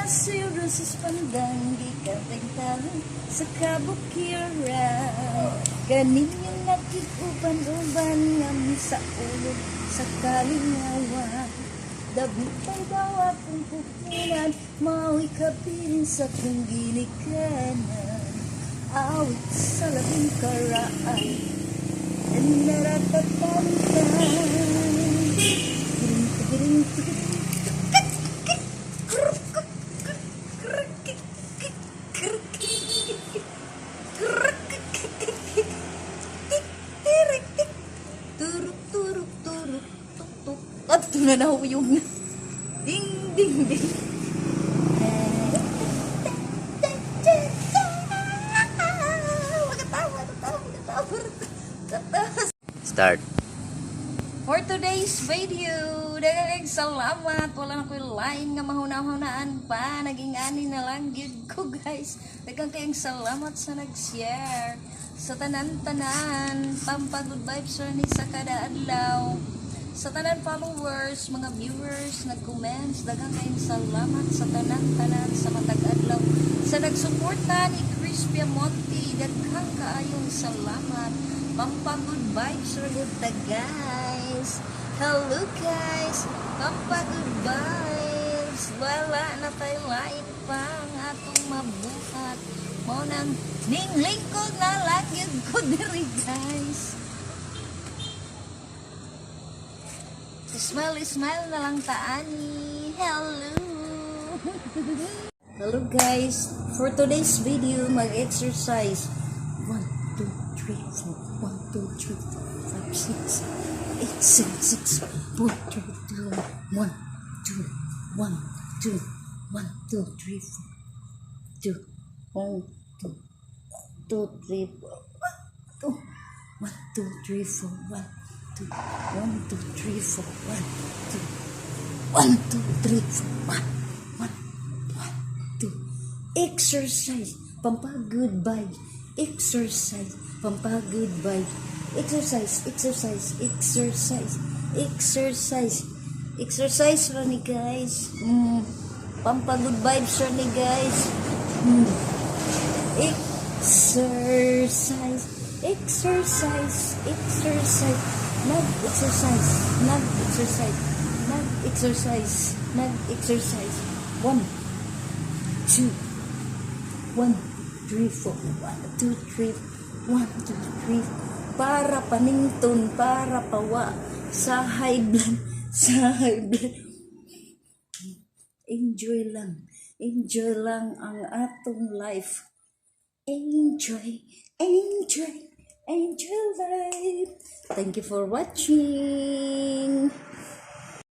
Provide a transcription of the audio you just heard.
Si Roses Pandang gikan tagtahan sa kabukiran. Kaninyong nakig-uban-uban nga misaulog sa kalingawan. Dabitay daw akong puhunan, mao'y kabilin sa kong ginikanan. Awit sa labing karaan, Naratatantan. Tigiring, tigiring, tigiring. Tik, tik. Turuk, turuk, turuk, tuk, tuk. At na na yung ding, ding, ding. Makatawa, makatawa, makatawa. Katawa. Start. For today's video, daghang salamat. Wala na ko'y line nga mahuna-hunaan pa. Naging ani na lang gyud ko, guys. Daghang kayong salamat sa nag-share. Sa tanan-tanan, pampa good vibes ra ni sa kada adlaw. Sa tanan followers, mga viewers, nag-comments, daghang kayong salamat sa tanan-tanan sa matag adlaw. Sa nagsuporta ni Chris Piamonte, daghang kaayong salamat. Pampa good vibes ra gud ta, guys. Hello, guys. Pampa good vibes. Wala na tay lain pa ang atong mabuhat. Mao nang ninglingkod na lang gyud ko diri, guys. Smile, smile na lang taani. Hello. Hello, guys. For today's video, mag-exercise. 1, 2, 3, 4. 1, 2, 3, 4, 5, 6, 8, 7, 6, 4, 3, 2, 1, 2, 1, 2, 1, 2, 3, 4, 2, 1, 2, 2, 3, 4, 2, 1, 2, 3, 4, 1, 2, 1, 2, 3, 4, 1, 2, 1, 2, 3, 4, 1, 1, 1, 2. Exercise, pampa good vibes. Exercise, pampa good vibes. Exercise, exercise, exercise, exercise. Exercise ra ni, guys. Pampa good vibes ra ni, guys. Exercise, exercise, exercise. Nag-exercise, nag-exercise, nag-exercise, nag-exercise. One, two, one, three, four, one, two, three, one, two, three. Para panington, para pawa sa high blood, sa high blood. Enjoy lang. Enjoy lang ang atong life. Enjoy, enjoy, enjoy life. Thank you for watching.